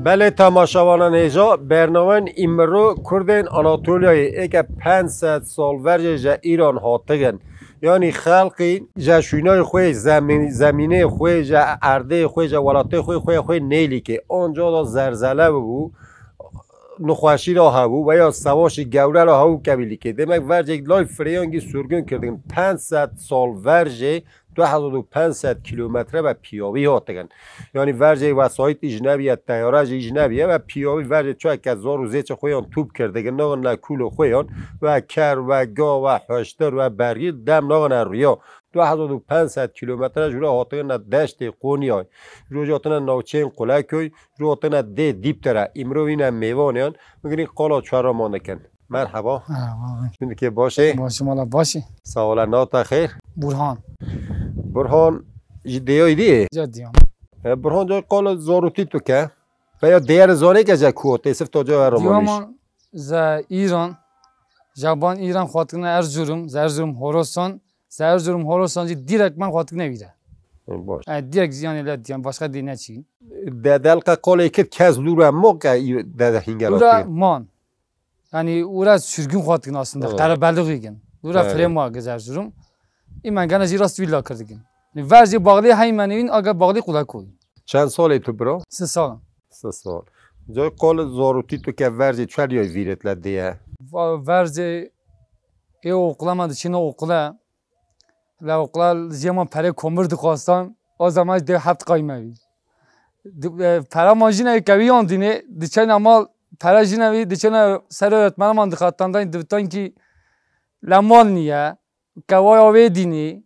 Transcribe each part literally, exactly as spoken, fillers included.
Belê temaşevanan hêja, bernamen îmiro Kurdên Anatoliyayê êke pênc sed sal vercê ji Îran hatigin. Yanî xelqî ji şûnayê xwe, zemîn-, zemînê xwe, ji erdê xwe, ji welatê xwe, xwe, xwe nêlîkê. Anca da zerzele bibû, nexweşî ra hebû veya sevaşî gewre ra hebû kevî lîkê. Demek vercê lay firêyangî sürgün kirdigin. Pênc sed sal vercê du hezar û pênc sed kîlometre ve piyavî hatigin. Yanî vercê wesayît î ji nebiye, teyare jî î ji nebiye ve piyavî vercê çueke zor û zêçe xwe yan tûp kirdigin, naxin ne kûlo xwe yan ve ker, ve ga, ve huştir, ve bergîr dem naxin rûya. Du hezar û pênc sed kîlometre ji re hatigin ne deştê Qonyayê. Ji re hatine navçeyên Qulekoy, ji re hatine dê Dîptere. Îmro vîne mêvanê yan, bigirîn qala çueraman dikin. Merhaba. Merhaba. Çûndik ê baş e? Başim, wala baş e. Sağ ol, nav te xêr? Burhan. Burhan ji Dêyayê dî? Ca Dêyan. E, Burhan, cay qala zarûtî tu ke? Veya Dêyayê zanê ke ca ku, têsif to ca Dêya romanîş. Ji Îran, ji ban Îran xwatikine Erzurum, ji Erzurum Horasan, ji Erzurum Horasan jî direkt man xwatikine vîre. E, baş. E, direkt ziyanê le diyan, başka dê neçî. De delqa qolê kir kes lûra mo ke î-, de, de hingela Lûra kir. Man. Yani ûra sürgün xwatikine aslında, Evet. Qerebelixî gin. Lûra Evet. Firê ma giz Erzurum. Îmen gene jî rast vîla kirdigin. Yani vercê bağlı heymenîn, aga bağlı Qulekoy. Çend salê tu bira? Sê sal. Sê sal. Cay qol zarûtî tu ke vercê çueriyay vîret le diye. Va-, vercê ê oqula ma diçîne oqula. Le oqula jê ma perê komir dixwastan. O zaman dê heft qayme bî. Di-, e, pera ma jî ne kevî yan dînê. Diçeyne mal pera jî ne bî. Diçeyne ser öğretmene man dixatandan. Dibitan ki le mal niye. Kewaya wê dînî,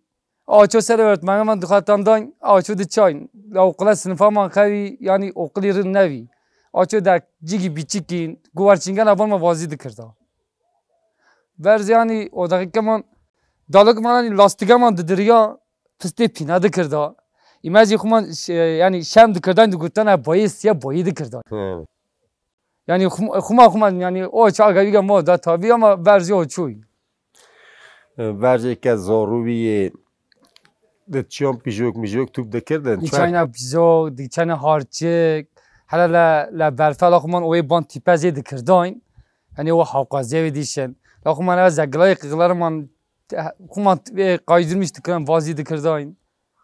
aço ser öğretmene man dixatan dayn, aço diçayn. La oqula sinifa man xevî, yani oqulî rind nevî. Aço de cigî biçikîn, guverçingena van ma vazî dikirda. Verz yani o dakika man, dalık man yani lastige man didiriya, pistê pîne dikirda. Îme jî xuma ş-, yani şem dikirdan digutana bayê siye bayî dikirda. Hı. Yani xum-, xuma xuma yani o çaga biga mo da tabi ama verzi o çuy. Vercê ke zarû bîyê, di çiyan pîjok mijok tûp dikirdin? Di çayna pîjok, di çayna harçik, hele le, le berfe la xuman oyê ban tîpe zê dikirdayn. Yani o hawqazê wê dîşin. La xuman eve zegilay qiglar man, xuman vê qaydırmış dikirin, vazî dikirdayn.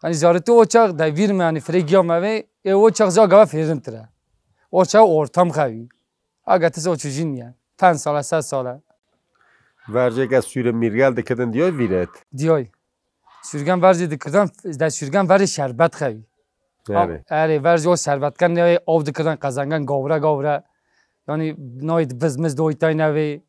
Yani zareti o çax de vîr me, yani fregiya me ve, e o çax za gava fêrin tire. O çax ortam xevi. Aga tise o çujin ya. Pênc sale, ses sale. Verceke sûre mîrgel dikidin diyoy vîret? Diyoy. Sürgen verzi dikirdan, de sürgen verzi şerbet xevi. Yani. Erê, verzi o şerbetken ne av dikirdan, qazangan gavre gavre. Yani nayt biz miz doytay nevi.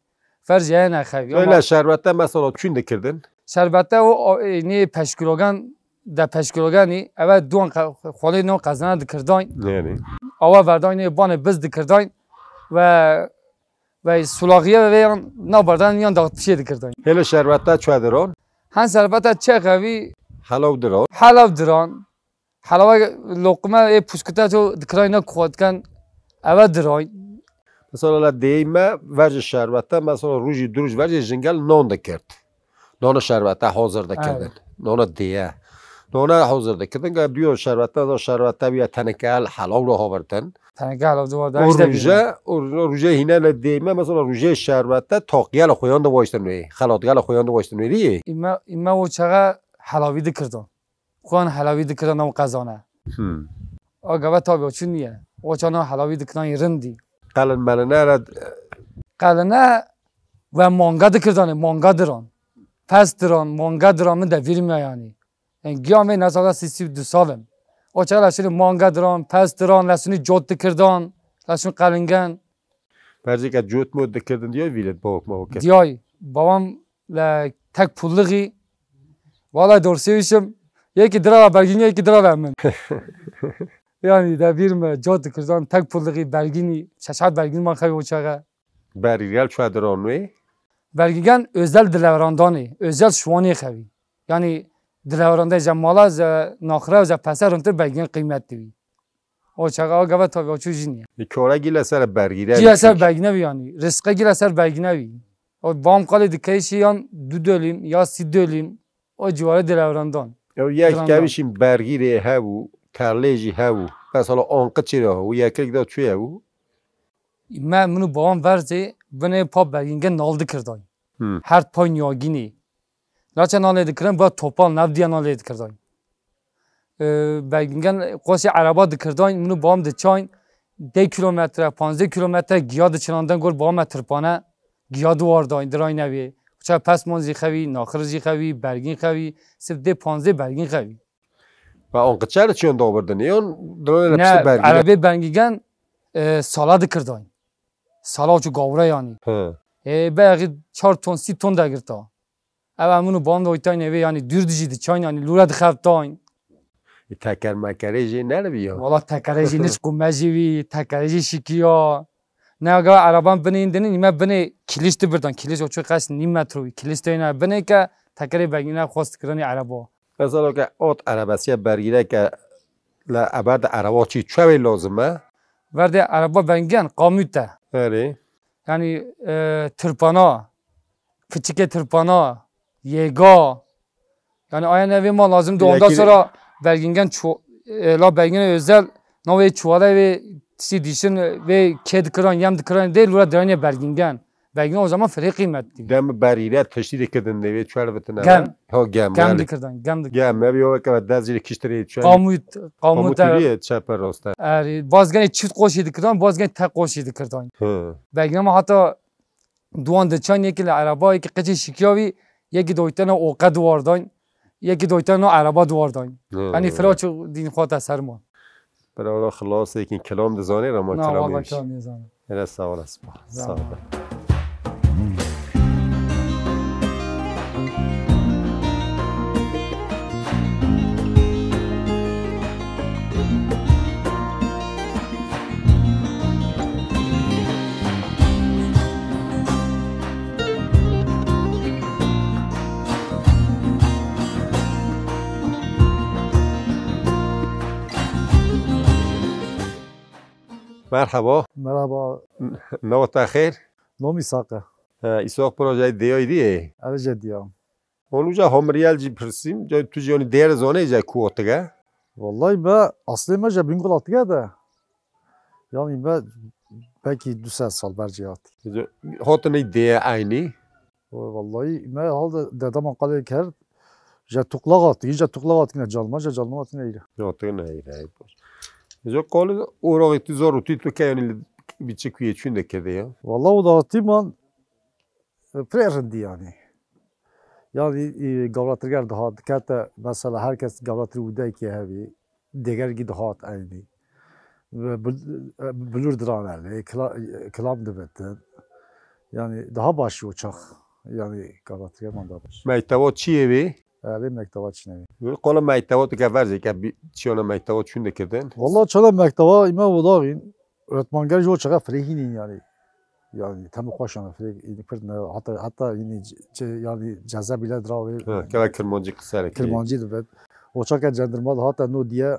Verzi ene xevi. Öyle şerbette mesela çün dikirdin? Şerbette o, o, e, ne peşkilogan de peşkiloganî, eve duan xwe-, xwelê no qezana dikirdayn. Yani. Awa verdayn ê banê biz dikirdayn ve, ve sulaxiye ve yan nabardan yan dağıtışê dikirdayn. Hele şerbeta çuediron? Hen şerbeta çexevi. Helav diron? Helav diran. Helawa loqime ê puskite to dikirayn ne kuxwatken eve dirayn. Mesela la deyme verci şerbeta, mesela ruji duruj verci jingel non dikirt. Nona şerbete hazır dikirdin. Evet. Nona diye. Nona hazır dikirdin. Ga diyor şerbete, da şerbete bir teneke el halav da habertin. Teneke halav da var. O ruje, o ruje hine le deyme, mesela ruje şerbete takiye le koyan da baştan ve. Xelatge le koyan da baştan ve diye. İme, ime o çağa halavi dikirdan. Xwan helavi dikirdan o qezane. Hmm. O gava tabi o çün niye. O çana helavi dikirdan rindi. Qelin meline re. Qeline ve manga dikirdan, manga diran. Pes diran, manga diran min de virmiya yani. Yani giya me ne sala sisi du salim. O çala şunu manga diran, pes diran, la şunu cot dikirdan, la şunu qelingen. Berceke cot mot dikirdin diye vîret bawk mawke. Diyay, babam le tek pullixî. Valla doğru sevişim. Yeki dira bergin, yeki dira min. Yani de bir mi cot dikirzan tek pullixî bergini, şeşat bergin man xevi o çağa. Bergigel çuediran wê? Bergigen özel dileverandanê, özel şuanê xevi. Yani dileveranda zemala ze naxre ze peser rintir bergin kıymetli bi. O çağa o gava tabi o çu jin ya. Li kore gîle ser bergîre. Gîle ser bergîne bi yani. Rizqe gîle ser bergîne bi. O bam qalê dikeyşi yan du dölüm ya si dölüm. O civare dileverandan. Ew yek kevişin bergîrê hebû, terlê jî hebû. Mesela anqi çê re, û yekek de çûye bû? Me min û babam verzê binê pa Bergingen nal dikirdayn. Hmm. Her pay niyagînê. Naçe nalê dikirin, ba topal navdiya nalê dikirdayn. Ee, Bergingen qoşê ereba dikirdayn, min û babam diçayn deh kilometre, panzdeh kilometre giya diçinandin gor babam me tirpane giya diwardayn, dirayn evê. Uça pesman jî xewî, naxir jî xewî, bergîn xewî, sif dê panzdeh bergîn xewî. Ve anqi çer çiyon dabirdin? Yon drone le Ne, piştî bergî. Erebê Bergingen, e, sala dikirdayn. Sala çu gawre yanî. Hı. E, belki çar ton, sî ton de girta. Ev min û babam da oytayne vê, yanî dûr dijî diçayn, yanî lûre dixevtayn. E, teker mekerê jî nerbi ya? Wala tekerê jî niş ku me jî vî, tekerê jî şikiya. Ne, gava ereban binê dinin, îme binê kiliş dibirdan. Kiliş o çu qeş nîm metro wî. Kiliş teyne binê ke tekerê Bergingen xwest kiranî ereba. Mesela ke ot erebesiye Bergîre ke le eber de ereba çi çewê lazim e? Verdê ereba Bergingen qamût e. Erê. Yanî, e, tirpana, piçikê tirpana, yêga. Yanî aya ne vê ma lazim de, ondan Yekî- sonra Bergingen çu-, e, la Bergingen özel, na vê çuwala vê tiştî dişin, vê kê dikiran, yem dikiran, dê lura diraniye Bergingen. Bergingen o zaman firê kıymetli. Dem Bergîre tiştî dikirdin de vê çuwal bitin Gem. Ha, gem, Gem yani. Dikirdan, gem dik- Gem, ev yo ke dezî kiştirê çuwal. Qamût, qamût Qamût e. Tiriye çepe raste. Erê, bazgenê çift qoşî dikirdan, bazgenê tek qoşî dikirdan. Hı. Bergingen ma hata duwan diçan, yekî li ereba, yekî qeçê şikiya wî, yekî doytena oqe duwardan, yekî doytena ereba duwardan. Hı. Yanî fira çi dîn xwe te serma. Bira wala xilas, yekî kilam dizanê, rama Na, kilamê wala wî. Kilam nizanê. Hele sağ olasın. Sağ Sağ ol. Ol. Merhaba. Merhaba. N-, nava te xêr? Nomî Îsaq e. He, Îsaq projeyê dêyayî dî yê? Erê jê diya. Onu ca Homiriyel jî pirsîm, ca tu jî onu dêr zone ca ku otige? Vallahi me, aslê me je Bingol atige de. Yani me belkî du sed sal ber jê hatî. Hotine dê eynî? Vallahi me hal de deda me qalê kerd. Je tuqlax hatî, je tuqlax hatî ne calma, je calma hatî ne îre. Hatî ne îre, ey baş. Ejo qolî ûroxî tu zor û tu tu ke yani bir çi kuye çün de kede ya. Vallahi o da hatî man, e, pirê rindî yani. Yani, e, gavratirger dihat, dikete mesela herkes gavratir û dekê hevî. Dêgergî dihat eynî. Ve bil-, bilûr diran elê, kila-, kilam dibitin. Yani daha baş o çax. Yani gavratirgeman daha baş. Mektewa çi yê wê? Erê mektewa çi ne wê. Wê qola mektewa tu ke verzê ke bi-, çiyana mektewa çûn dikirdin? Vallahi çala mektewa îme wadaxîn. Öğretmengeh ji o çaxa firê hînîn yani. Yani temî xweş yani firê hînî pir ne, hatta, hatta yani ce-, ce-, yani ceza bile drawê. Ha, keve Kirmancî qise re kirî. Kirmancî dibet. O çaxa cendirma da hatta no diye,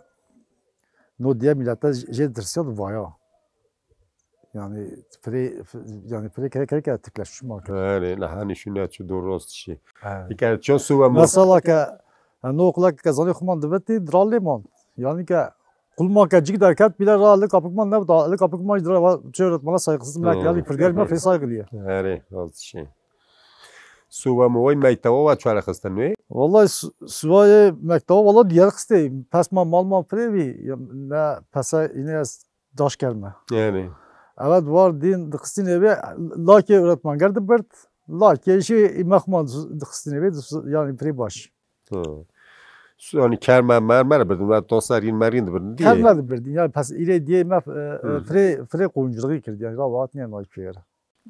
no diye millete j-, jê dirsiya vaya. Yani firê, f-, yani firê kere kere kere tikleşmiş ma. Erê, la hani şuna çu do rost şi. Evet. Dikkat çon suva mı? Mesela ke, yani no okula ke zanê xuman dibetî, dral lê man. Yani ke Kulma ke cik derket bile ra li kapikman ne da, li kapikman jî dira va çê öğretmana saygısız mek Hmm. yani pirger me fê saygılıya. Erê, rast şey. Suva muvay mektewa wa çare xistin wê? Vallahi su-, suvayê mektewa valla diğer xistê. Pesma malma firê bî. Ya, ne pese yine ez daş kerme. Yani. Evet var din dixistin eve lakê öğretmengeh dibirt. Lakê şey mehman dixistin eve yani firê baş. Hı. Su-, yani kerme mermer birdin, ve dosa rin merin de birdin diye. Kerme de birdin, yani pes ile diye me, e, e, Hı. fre, fre koyunculığı kirdi, yani rahat ne nayı piyara.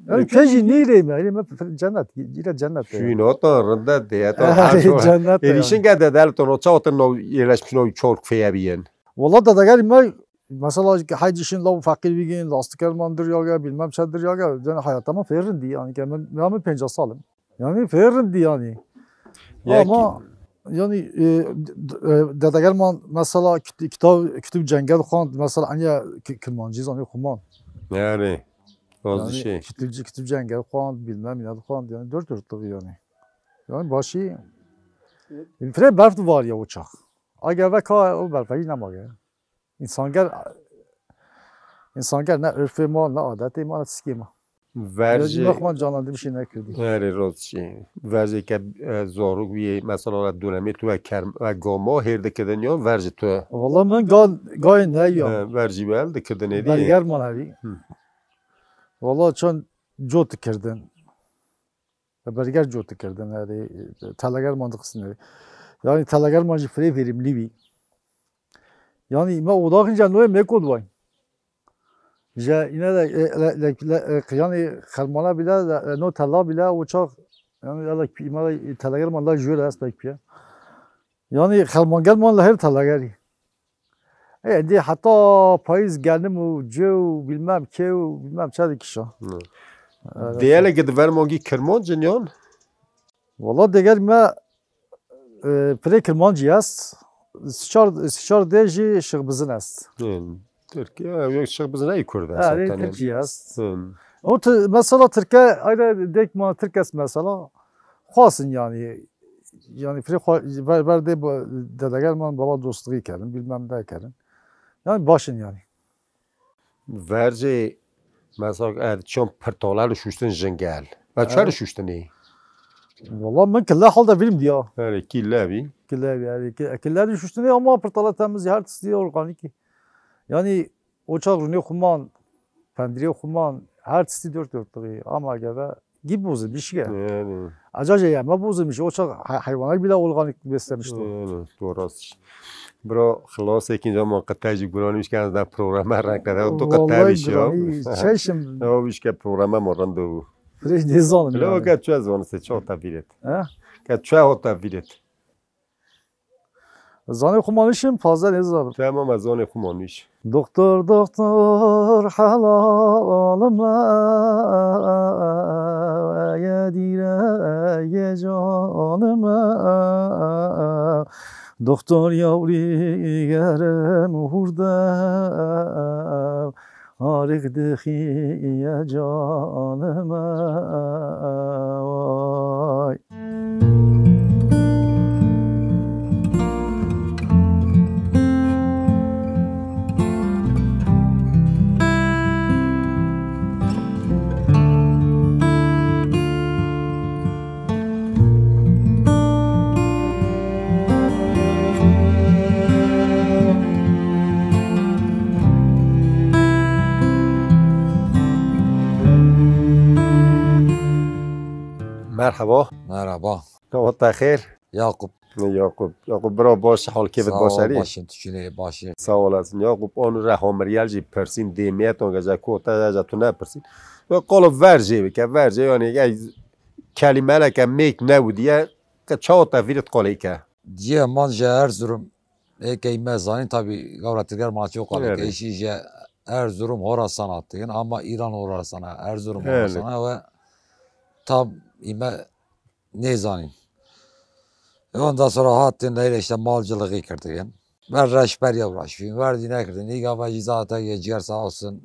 Yani Peki. Keji ne ile me, ile me fre cennet, ile cennet. Şu nota rında diye, Ay, cennet yani. Erişin gel de del ton, o çavatın no yerleşmiş no çok feye biyen. Valla da gel me, mesela haydi işin lav fakir bir gün, lastik elmandır ya gel, bilmem çadır ya gel, yani hayatımı ferindi yani, ki ben, ben mi penca salım. Yani fê rindî yani. Ya Ama ki- yani, e, d-, d-, e, dedeger man mesela kit-, kitab, kitap cengel xwend, mesela anya ki-, Kirmancî zanî xuman. Yani, Yani, şey. Kitap, kitap cengel xwend, bilmem ne xwend, yani dört dörtlük yani. Yani başî, fre berf var ya o çax. Aga ve ka o berf hiç nema ya. Însanger, însanger ne örfê ma, ne adetê ma, ne tiskê ma. Verjê Verjê me xwe canlandî bir şey nekirdi. Herê rost jî. Verjê ke, e, zarok wî, mesela, dönemê tu ve kerm-, ve gama hêr dikirdin ya verjê tu? Valla min ga-, gayê ne ya. E, verjî wel dikirdin êdî? Berger man hebî. Hı. Valla çend cot dikirdin. Berger cot dikirdin, herê, teleger man dixistin herê. Yani teleger man jî firê verimli bî. Yani me odaxin jî noyê me kod vay. Je yine de, e, le, le, le, e, yani xermana bile, le, e, no tela bile o çax, yani ya da ki-, me de teleger man da jüre hasta ki. Yani xermangel man le her telegeri. E, di heta payîz genim û cê û bilmem kê û bilmem çi dikişa. Hı. Evet. Dêyeleke di ver mangî Kirmancin yan? Valla deger me, e, pirê Kirmancî est. Siçar, siçar dê jî Şixbizin est. Hı. Tirkiye, yok Şixbizin ey Kurd est. Ha, zaten, yani. Tirkiye est. Hı. O ti-, mesela Tirke, ayrı dek ma Tirk est mesela. Xwasin yani. Yani firê xwe ber, ber dê bu dedeger man baba dostluğu kerin, bilmem ne kerin. Yani başın yani. Vercê, mesela, ev çon pirtala li şuştin jingel. Ve çer Evet. şuştinî? Valla min kille halde bilim diya. Herê kille bî. Kille bî, yani ki-, kille de şuştinî ama pirtala temiz, her tiştî organik. Yani o çax rûnê xuman, pendirê xuman, her tiştî dört dörtlüğü. Ama geve gî bozulmuş ya. Yani. Acaca ya, me bozulmuş. O çax hay-, hayvanlar bile organik beslemişti. Yani, doğru. Bro, xelas ekin zaman qetaycı buranmış ki azdan programa renkler. O da Vallahi qetaymış ya. Buranı çeşim. Ya, bir şey programa mı randevu? Freş ne zanım Öyle yani. Bak, çöz onu se çok da bilet. Ha? Ka çöz o da bilet. Zanê xwe manişim, fazla nêzanim. Tamam, ez zanê xwe manîş. Doktor, doktor, helalime, ye dîre, ye canime. Doktor yavri gerim hurde, Arix dixiye canime, vay. Merhaba. Merhaba. Wexta xêr. Yakup. Yakup. Yakup, bira baş, hal kêfit Sağ ol, baş erî? Başım, tu çine başı. Sağ olasın. Yakup, onu re hamiriyel jî pirsîn, dêmiyet on gece kota, gece tu ne pirsîn. Ve qolo vercê bike, vercê yani, yani kelimeleke mêk ne wudiye, ke çawa te vîrit qolê ke? Diye man je Erzurum, ê ke me zanîn, tabi gavra tirger ma ço qale Evet. ke işi je Erzurum Horasan attıgın, ama İran Horasana, Erzurum Evet. Horasana ve tam ime nêzanîn. E, ondan sonra hatin leyle işte malcılığı kirdigin. Ver reşberiya uğraşıyım, ver dine kirdin. İlk hava zaten geçer sağ olsun.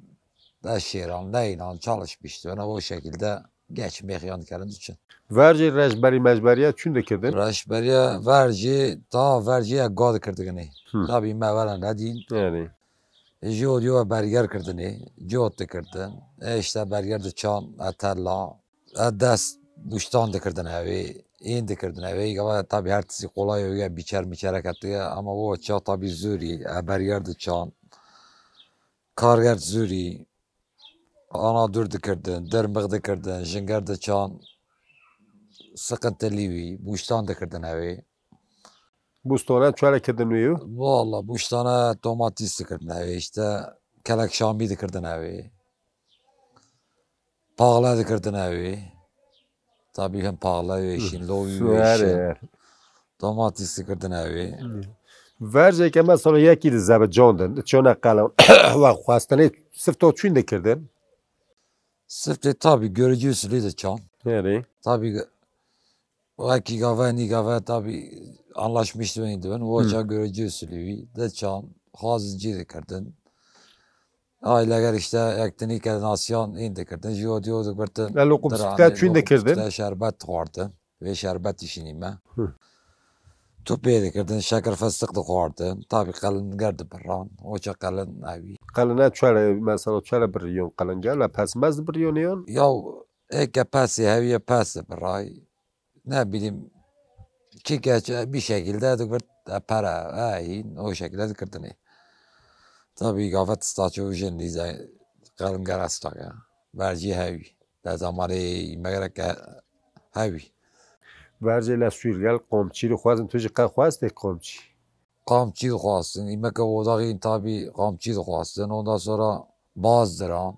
De şêran, neynan çalışmıştı. Ona o şekilde geçmeye yan kerin için. Vercê reşberî mecberiya çün dikirdin? Reşberiya vercê, ta vercê ya gad kirdigini. Hı. Tabi me veren ne dîn. Yani. E, ji o diyo berger kirdini, cot dikirdin. E, işte berger de çan, etella. E, dest buştan dikirdin evi, in dikirdin evi. Gava tabi her tisi kolay ya biçer miçere ketiye. Ama o ça tabi zuri, e, berger de çan. Karger zuri. Ana dûr dikirdin, dermix dikirdin, jinger diçan, sıkıntılı wî, bûştan dikirdin ew ê. Bûstana çi were kirdin wê? Valla bûştana domates dikirdin ew ê, işte kelek şamî dikirdin ew ê. Paxle dikirdin ew ê. Tabî hem paxle wê Hı. şîn, lowî wê Süper şîn. ya. Domatîs dikirdin ew ê. Verceke mesela yekî di zebicandin, çona qelan, we xwestinê sifto çûn dikirdin? Siftê tabî görücü usulü de çan. Herê. Tabî wekî gave, nî gave tabî anlaşmış dibin, dibin. Hı. Woca görücü usulü wî de çan, xwazin cî dikirdin. Aileger işte ektinik nasyan in dikirdin. Ji o diyo dikirtin. Lelo qubsite çûn dikirdin? Qubsite şerbet xwardin. Vê şerbet işinî me. Hı. topê dikirdin, şekir festiq dixwardin. Tabî qelinger dibiran. Oça qelin ewî. Qeline çere, mesela çere biriyon qelinger, le pesmez biriyon yon? Ya eke pesê hewiye pes dibiray. Ne bileyim, çike çi-, bir şekilde dikird, e, pere, e, hîn, o şekilde dikirdinê. Tabî gava tista ço jin dîze qelinger esta ke. Vercî hewî. De zamanê me gerek ke hewî. Vercê le sûrgel qomçî dixwazin, tu jî qe xwestê qomçî? Qamçî dixwastin. Îmeke odaxîn tabî qamçî dixwastin. Ondan sonra baz diran.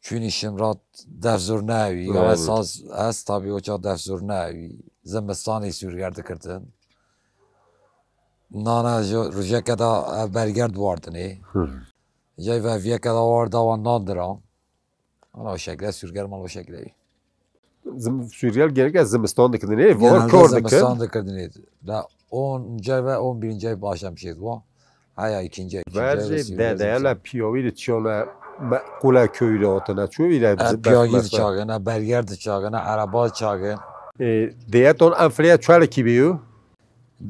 Çûnî şimrat def zûr newî. Doğru. Eve saz ez tabî oça def zûr newî. Zimistanê sûrger dikirdin. Nana ji rojeke de ev berger diwardinê. Hı. Cay ve viyeke de warda wan nan diran. Ana o şekle sûrger mal o şekle. Zim-, sûrger genellikle zimistan dikirdinê, var genelde kar dikin. Zimistan dikirdinê. Da on cay ve on birinci ay başlamışydı bu. Haya ikinci ay, üçüncü ay ve vercê sûrger de, de zimistan. Hele piyawî de çiyana me-, qula köyü de otuna. Çoğu ile e, piyawî de çagın, e, berger de çagın, e, araba çagın. E, deyeton enfriya çualekî biyo?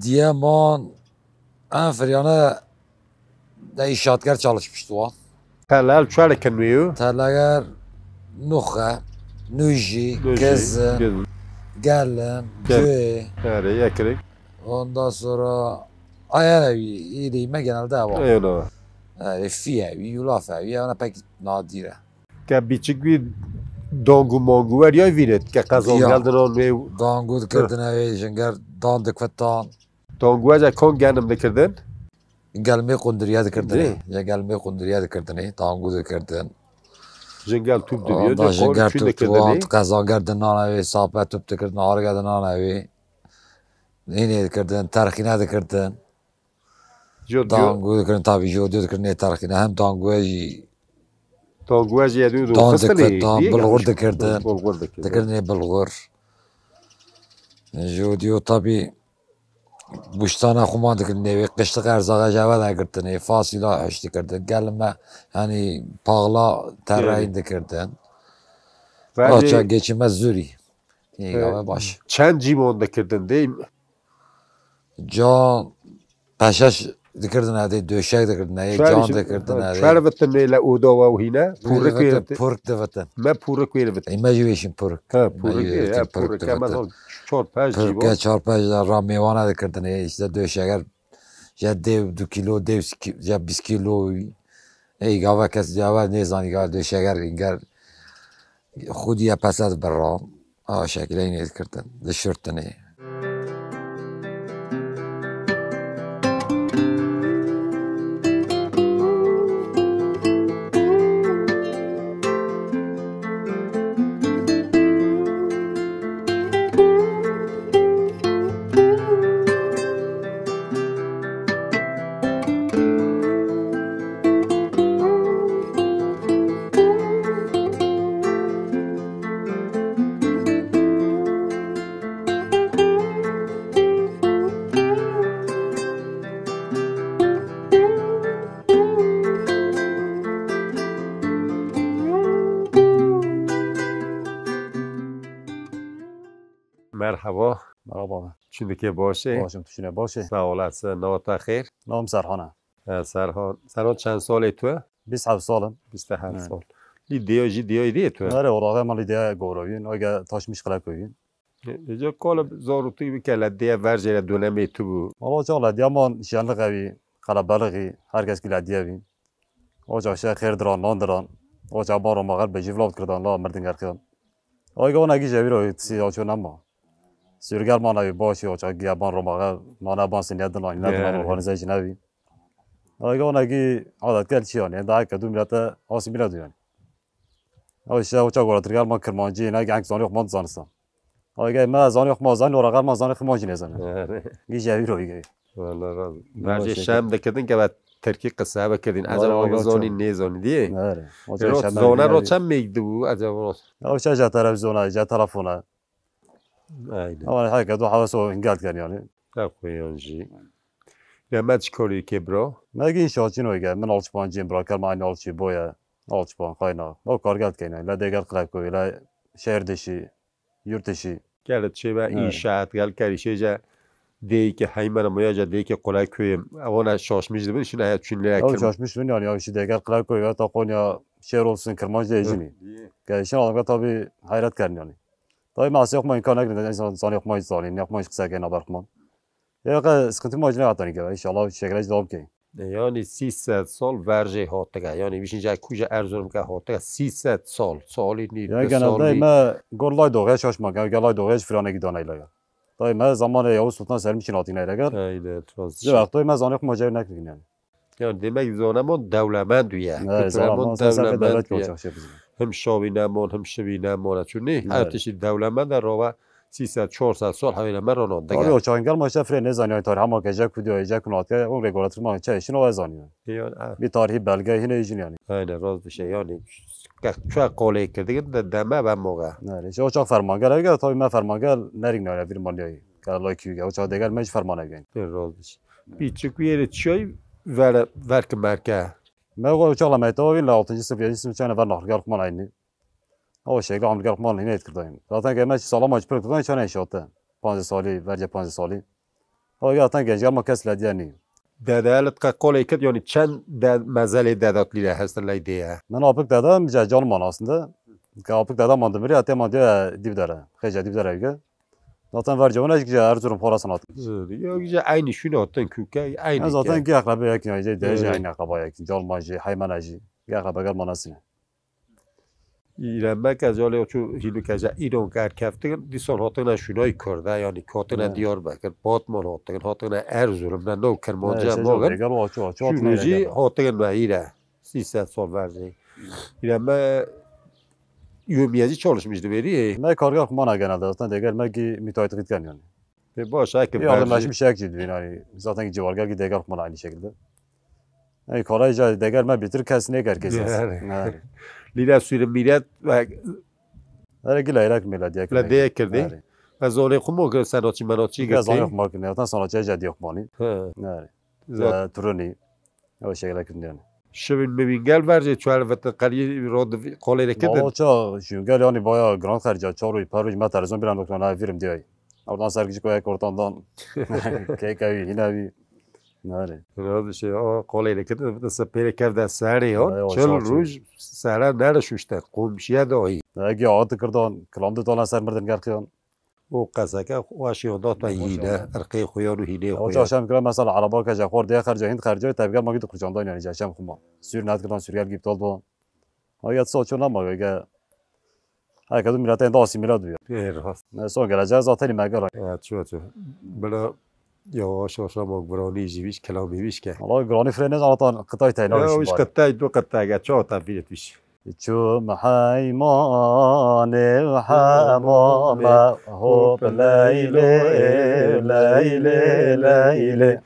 Diyeman en firyane de inşaatger çalışmıştı o. Telel çualekî nûyo? Teleger nuxe, nujî, nujî, gezin, gezin, gelin, gel, cuyê. Herê, yekirek. Ondan sonra ayar evi, iyiliğime genelde ev. Eyvallah. Yani fiyevi, yulaf evi, yani pek nadire. Ke biçik wî dangu mangu wer ya vîret ke qezon ya, gel dinan wê. Dangu dikirdin ev, jinger dan dikvetan. Dangu ez kon genim dikirdin? Gelmê qundiriye dikirdin. Dî. Ya gelmê qundiriye dikirdin, dangu dikirdin. Jingel tûp dibiyo. Ondan jinger tûp dikirdin. Qezanger dinan ev, sape tûp dikirdin, arge dinan ev. Nînê dikirdin, terxîne dikirdin. Dangu dikirin, tabî jodiyo dikirin nê terxîne. Hem danguê jî. Danguê jî yedû dan dikirin, dan bilxur dikirdin. Bilxur dikirdin. Dikirin nê bilxur. Jodiyo tabî buştana xuman dikirin nê wê qiştiq erzaxa jeve de girtinê. Fasîla heş dikirdin. Gelime, yani paxla tereyîn dikirdin. Paça geçime zûrî. Nê gave baş. Çend cîmon dikirdin dê? Can peşeş dikirdin edê, döşek dikirdin edê, can dikirdin edê. Çer vitin nê le oda we hîne? Pûrik wê vitin. Pûrik divitin. Me pûrik wê vitin. Ê, me jî wêşin pûrik. He, pûrik wê, he, pûrik divitin. Em ez çar pej cî. Pûrike çar pej ra mêvana dikirdin ê, işte döşeger, ya dev du kilo, dev ki-, ya bîst kilo. Ey gava kes cava nêzanî gava döşeger inger. Xwedî ye pese dibiran. A şekileyê nê dikirdin, dişirtinê. Merhaba. Merhaba. Çi dike, baş e? Baş im, tu çi ne, baş e? Sağ olasın. Nava te xêr? Navê min Serhan e. He, Serhan. Serhan çend salê tu? Bîst heft sal im. Bîst heft sal. Lî diya jî diya îdî ye tu? Erê, oraxê me lî diya Gorovîn, oge Taşmiş Qilekövîn. Êca kale zarûtî bike le diye verjê le dönemê tu bû. Valla çax le diya man şenlix evî, qelebelixî, her kes kî le diye bî. Oca şe xêr diran, nan diran. Oca ban romaxer be jî vila bikirdan la mirdin gerxiyan. Ayga ona gî jevîro tisi ya ço nema. Sürger mana bir başı oca giya ban romaxer, nane ban sinye dinan, ne dinan organize jî nebî. Ayga ona gî adet gel çi yani, daha ke du milete asimile du yani. Ew şe oça gora tirgel ma Kirmancî, ne genk zanî xwe ma dizanistan. Ew gel me zanî xwe ma zanî, ora gal ma zanî Kirmancî nêzane. Erê. Gî jevî ro gey. Wala raz. Verjê şem dikirdin ke ve Tirkî qise ve kirdin. Ez ew zanî nêzanî diye. Erê. Oça şem zona ro çem mêk dibû, ez ew ro. Ew şe je televizyona, je telefona. Aynen. Ama heke du hevas o hingel ken yani. Te xuyan jî. Ya me çi karî ke bira? Me gî inşaatçî no gel. Min alçıpancî bira, ker me aynı alçı boya. Alçıpan, kaynak. O kargel keyne. La dêgel Qilekû, la şehir dışı, yurt dışı. Gel çê ve inşaat, gel kerî şêce Dêyekê Heymena Moyaja, dêyekê Qulay Köyê, ewana şaşmîş dibin, şina ya çûn lê Ew Kirm- şaşmîş bin yani ya, işi deger Qulay Köyê, ta Konya, şehir olsun, Kirmanc de jînî. Ke işin adamda tabi hayret kerin yani. Tabi ma asê xuma imkan nekrin, insan zanê xuma zanî, ne xuma qise keyna ber xuma. Ya ke sıkıntı ma jine hatani ke, inşallah şekilde devam keyim. Yani sî sed sal verjê hotige. Yani bişin jay kuja Erzurum ke hotige. Sî sed sal. Salî nî, Ya du genelde salî. me gor lay doğuya şaşma, gel lay doğuya filanekî danayla ya. Tabi me zamanê Yavuz Sultan Selim için hatine ile gel. Aynen, rast Ji şey. wextoy me zanê xuma cayı nekrin yani. Yani demek zanemon dewlemend ye. Evet, Kültüremon zanemon sen sen dewlemend devlet ye. olacak şey bizim. Hem şavînemon, hem şivînemon. Çünkü her Evet. tişi dewlemend e, rava sî sed, çar sed sal hewîne me ronan Tabii dege. o çağın gelme işte fre ne zanıyor tarih ama gece kudiyor, gece kunatke, o regulator ma çay işin o zanıyor. Yani, ha. Bir tarihi belge yine işin yani. Aynen, rast bir şey yani. Ke-, çuya qolê kirdigin de deme ve moga. Yani işte o çağ fermangel, ev tabii me fermangel nerik ne bir maliyayı. Gel la ki o çağ deger me hiç ferman ev yani. Rast bir şey. Bir çık bir yere çay ver, verki merke. Me o çağla me tabii la altıncı sınıf, yedinci sınıf çayına ver nahar gel kuman aynı. O şekilde hamle yapmalı yine etkildi. Zaten gelmez sağlam acı pırık tutan çana inşaatta. Panzı sali, verce panzı sali. O zaten genç gelme kes lediye ni. Dede elit ka kolê kit, yani çend de mezelê dedat lîle hestin ley diye. Men apik dede mi ca can man aslında. Ka apik dede man dimiri, ate man diye dibdere. Xeca dibdere ge. Zaten verce ona ki Erzurum para sanat. Ya güzel aynı şunu attın küke aynı. Zaten ki akraba yakın ya, derece aynı akraba yakın. Can man ji, hayman ji. Ki akraba gel manasını. Îremeke calê çû hîlûkece îro kerkeftin, dîsan hatine şûnayî Kurda, yanî hatine Evet. Diyarbekir, Batman hatin, hatine Erzurum, ne no Kirmanca Evet, şey magin. Gel o açı açı Şu hatine rojî gel. Hatin ve îre. Sî sed sal vercî. Îreme yomiyeci çalışmış di verî. Me kargah mana genelde zaten de gel me ki müteahhitlik yani. E, baş, eke Yardımlaşmış şey ki yani. Zaten ki civargel ki deger kuma aynı şekilde. Yani kolay ca deger me bitir kes ne ger kes. Yani. Yani. Lira sürü millet ve Hele gila ilak millet diye. La diye kirdi. Yani. Ez zonê xwe mo ki sanatçı menatçı Gila zonê girdi. Xwe ma ki ne tan sanatçı ca diye xumani. He. Yani. Zat- Ya turuni. O şekilde kirdi yani. Şibin mibin gel verce çuel vetin qelî rod kolê de Valla kirdi. Ça şûn gel yani baya gran xerca çar û per û me televizyon bilan doktor na virim diye. Oradan sergici koyak ortamdan. Kek evi yine bir. Nare. Biraz şey o kolay da kedi de se pere kev de seri o. Ay, o Çıl şey. Ruj sera nere şuşte. Komşuya da o. Ne ki adı kırdan. Kılandı dolan ser mırdım gerkiyan. O qeseke xweşî da ta hîne. Irqê xuyan û hînê O xuyan. Çarşem kira mesela araba ke je xor diye xerce hind xerce tebger ma git kurcandan yani ceşem xuma. Sür net kırdan sürgel giptal do. Hayat soço nama ge. Herkes milletên da asimile duya. Ê rast. Ne son geleceğiz zaten megal. Ya ço ço. Bila yavaş yavaş ama gurani jî vîş kelamî vîş ke. Allah gurani fre ne zaten qıtay teyna Ya vîş vîş bari. Qıtay du qıtay ge ço ta vîret vîş. Çûm heymanê û hemame hop leylê, leylê, leylê.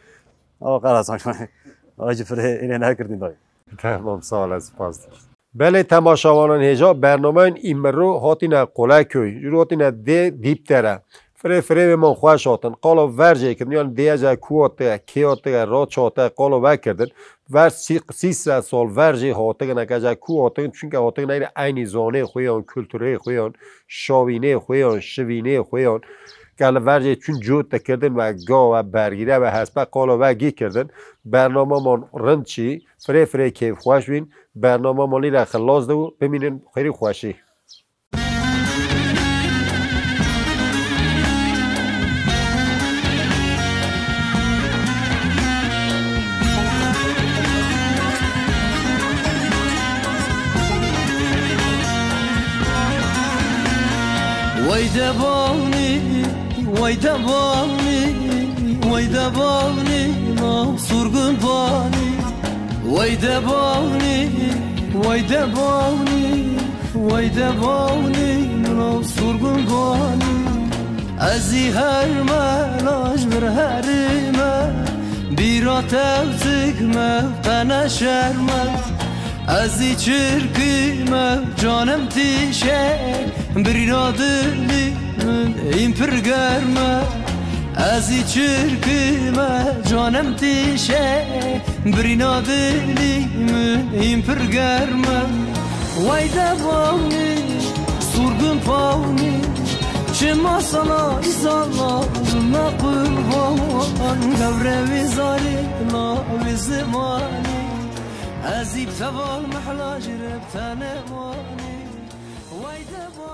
O qara sanki. Acı fre yine ne kırdın dayı? Tamam, sağ ol, spas. Belê temaşevanan hêja, bernameyan îmiro hatine Quleköyê, jûr hatine dê Dîpdere. Firê firê wê man xweş hatin. Qala vercê kirin, yan dêye ku hate, kê hate, ra çate, qala vekirdin. Ver sî-, sî sed sal vercê hatigine ke je ku hatigin, çunke hatigine yine eynî zanê xwe yan, kulturê xwe yan, şavînê xwe yan, şivînê xwe yan. Ke li vercê çûn cot dikirdin ve ga ve bergîre ve hespe qala ve gî kirdin. Bername man rind çî, firê firê kêfxweş bîn. Bername man lî re xilas de û bimînin xêrî xweşî. Wey de banî, wey de banî, wey de banî, ma surgun banî. Wey de banî, wey de banî, wey de banî, ma surgun banî. Ez î her me laj bir herime, bîra tewzik me qene şerme. Ez î çirkî me canim tîşe, birîna dilî min îm pir germe. Ez î çirkî me canim tîşe, birîna dilî min îm pir germe. Wey de banî, surgun pawnî, Çima sana îsala me qurban, gevre wî zarî, na wî zimanî. Ez î bi teval mehla jî re bi tenê manî. Wey deba